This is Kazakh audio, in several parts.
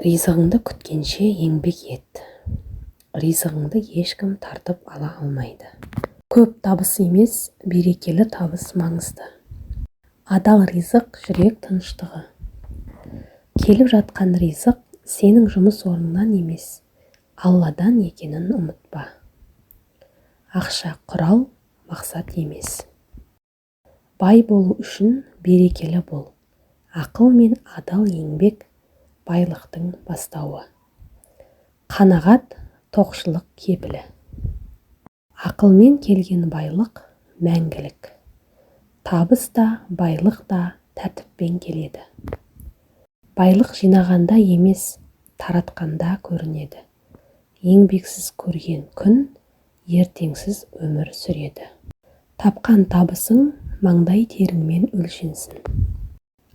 Ризығыңды күткенше, еңбек ет. Ризығыңды ешкім тартып ала алмайды. Көп табыс емес, берекелі табыс маңызды. Адал ризық – жүрек тыныштығы. Келіп жатқан ризық сенің жұмыс орныңнан емес, Алладан екенін ұмытпа. Ақша – құрал, мақсат емес. Бай болу үшін берекелі бол. Ақыл мен адал еңбек – байлықтың бастауы. Қанағат – тоқшылық кепілі. Ақылмен келген байлық – мәңгілік. Табыс та, байлық та тәртіппен келеді. Байлық жинағанда емес, таратқанда көрінеді. Еңбексіз көрген күн ертеңсіз өмір сүреді. Тапқан табысың маңдай теріңмен өлшенсін.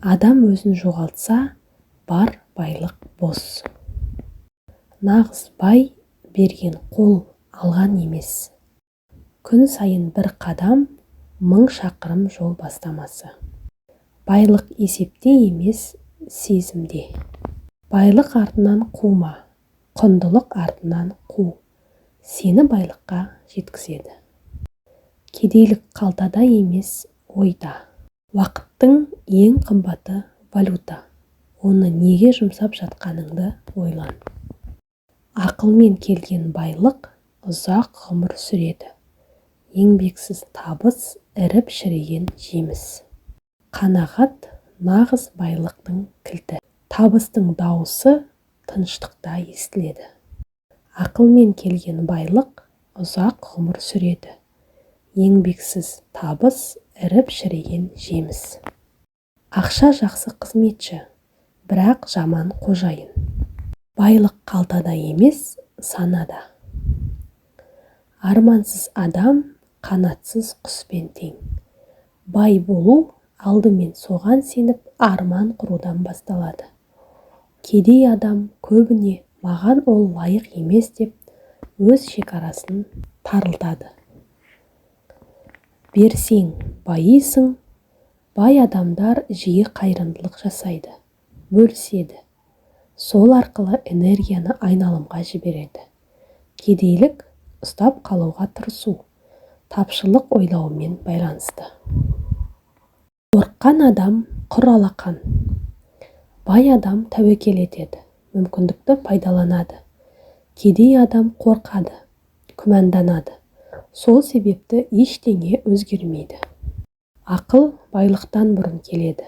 Адам өзін жоғалтса, бар байлық бос. Нағыз бай – берген қол, алған емес. Күн сайын бір қадам – 1000 шақырым жол бастамасы. Байлық есепте емес, сезімде. Байлық артынан қума, құндылық артынан қу, сені байлыққа жеткізеді. Кедейлік қалтада емес, ойда. Уақыттың ең қымбаты – валюта. Оны неге жұмсап жатқаныңды ойлан. Ақылмен келген байлық ұзақ ғұмыр сүреді. Еңбексіз табыс – іріп-шіріген жеміс. Қанағат – нағыз байлықтың кілті. Табыстың дауысы тыныштықта естіледі. Ақылмен келген байлық ұзақ ғұмыр сүреді. Еңбексіз табыс – іріп-шіріген жеміс. Ақша жақсы қызметші, бірақ жаман қожайын. Байлық қалтада емес, санада. Армансыз адам қанатсыз құспен тең. Бай болу алдымен соған сеніп, арман құрудан басталады. Кедей адам көбіне «маған ол лайық емес» деп өз шекарасын тарылтады. Берсең, байисың. Бай адамдар жиі қайырымдылық жасайды, бөліседі, сол арқылы энергияны айналымға жібереді. Кедейлік – ұстап қалуға тырысу, тапшылық ойлаумен байланысты. Қорыққан адам құр алақан. Бай адам тәуекел етеді, мүмкіндікті пайдаланады. Кедей адам қорқады, күмәнданады, сол себепті ештеңе өзгермейді. Ақыл байлықтан бұрын келеді.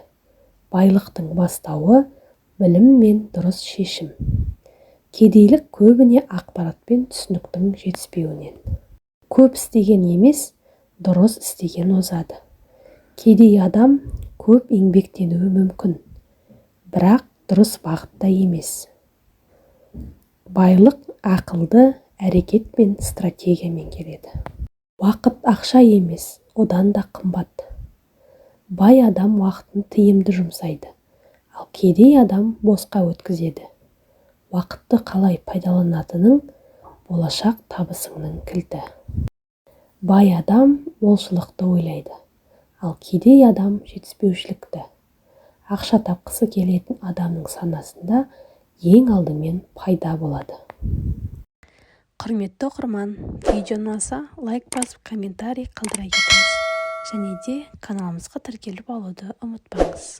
Байлықтың бастауы – білім мен дұрыс шешім. Кедейлік көбіне ақпарат пен түсініктің жетіспеуінен. Көп істеген емес, дұрыс істеген озады. Кедей адам көп еңбектенуі мүмкін, бірақ дұрыс бағытта емес. Байлық ақылды әрекет пен стратегиямен келеді. Уақыт ақша емес, одан да қымбат. Бай адам уақытын тиімді жұмсайды, ал кедей адам босқа өткізеді. Уақытты қалай пайдаланатының – болашақ табысыңның кілті. Бай адам молшылықты ойлайды, ал кедей адам жетіспеушілікті. Ақша тапқысы келетін адамның санасында ең алдымен пайда болады. Құрметті оқырман, видео ұнаса, лайк басып, комментарий қалдыра кетіңіз және де каналымызға тіркеліп алуды ұмытпаңыз.